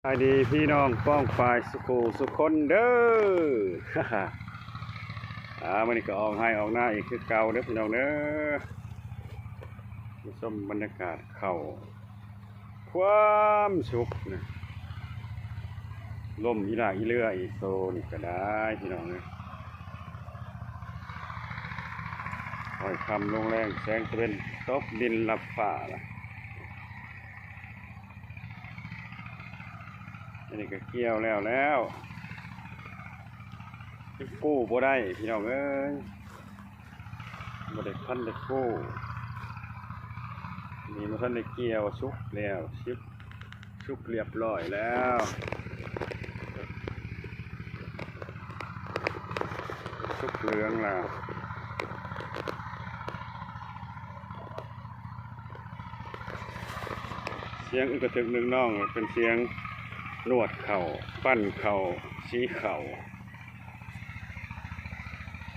ສະບາຍດີພີ່ນ້ອງປ້ອງປາຍສຸຂູສຸຄົນເດີ. ອາ ມື້ນີ້ກໍອອກໄຮ່ອອກນາອີກຄືເກົ່າເດີພີ່ນ້ອງເດີ. ມາຊົມບັນຍາກາດເຂົ້າ ຄວາມສຸກນະ ລົມອີຫຼ້າອີເຫຼືອອີກໂຕນີ້ກໍໄດ້ພີ່ນ້ອງເອີຍ. ຄ່ອຍຄ່ຳລົງແລງ ແສງຕາເວັນຕົກດິນລັບຟ້າລະ. ອັນນີ້ກໍກ່ຽວແລ້ວແລ້ວ ຍັງກູ້ບໍ່ໄດ້ພີ່ນ້ອງເອີຍ. ບໍ່ໄດ້ ທັນໄດ້ກູ້ ນີ້ບໍ່ທັນໄດ້ກ່ຽວ ສຸກແລ້ວ ສຸກ ສຸກລຽບຮ້ອຍແລ້ວ ສຸກເຫຼືອງແລ້ວ. ສຽງອຶກກະທຶກນຶກນອງ ເປັນສຽງນວດເຂົ້າ ປັ້ນເຂົ້າ ສີເຂົ້າ.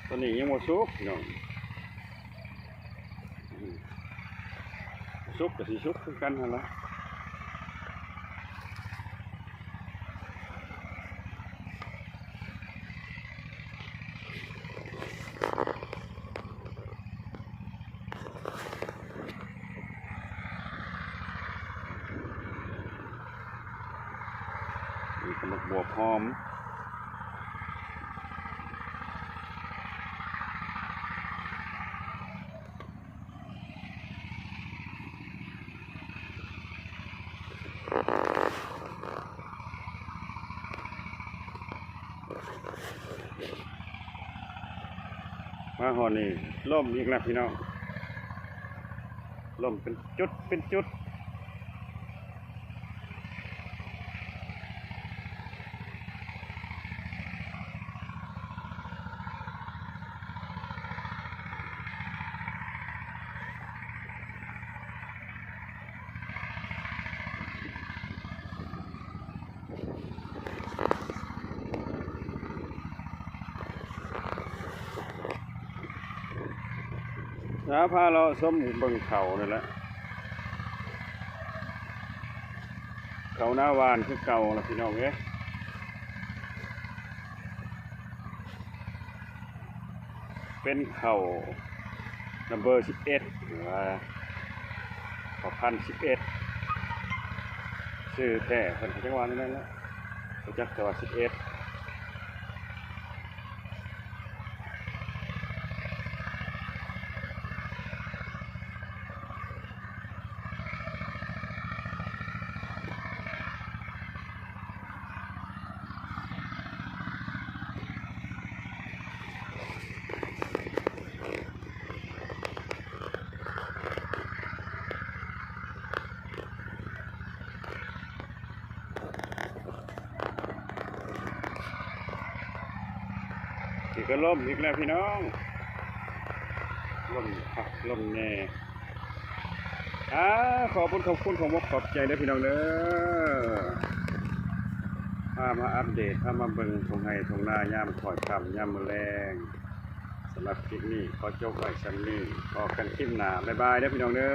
ຕອນນີ້ຍັງບໍ່ສຸກພີ່ນ້ອງ ອືມ ສຸກກໍຊິສຸກຄືກັນຫັ້ນລະ. ນີ້ກໍໝາກບວບຫອມ. ມາຮອດນີ້ ລົມອີກແລ້ວພີ່ນ້ອງ ລົມເປັນຈຸດເປັນຈຸດ. ອາ ພາເລາະຊົມເບິ່ງເຂົ້ານີ້ແຫຼະ ເຂົ້ານາຫວ່ານຄືເກົ່າລະພີ່ນ້ອງເອີຍ. ເປັນເຂົ້ານຳເບີສິບເອັດ ຫຼືວ່າເຂົ້າພັນສິບເອັດ ຊື່ແທ້ເພິ່ນກໍຈັກວ່າແນວນັ້ນແຫຼະ ຮູ້ຈັກແຕ່ວ່າສິບເອັດ. ນີ້ກໍລົມອີກແລ້ວພີ່ນ້ອງ ລົມຄັກລົມແນ່. ອາ ຂອບບຸນຂອບຄຸນ ຂອບອົກຂອບໃຈເດີພີ່ນ້ອງເດີ ພາມາອັບເດດ ພາມາເບິ່ງທົ່ງໄຮ່ທົ່ງນາຍາມຄ້ອຍຄ່ຳ ຍາມມື້ແລງ. ສຳລັບຄລິບນີ້ຂໍຈົບໄວ້ສ່ຳນີ້ ພໍ້ກັນຄລິບໜ້າ ບາຍບາຍເດີພີ່ນ້ອງເດີ.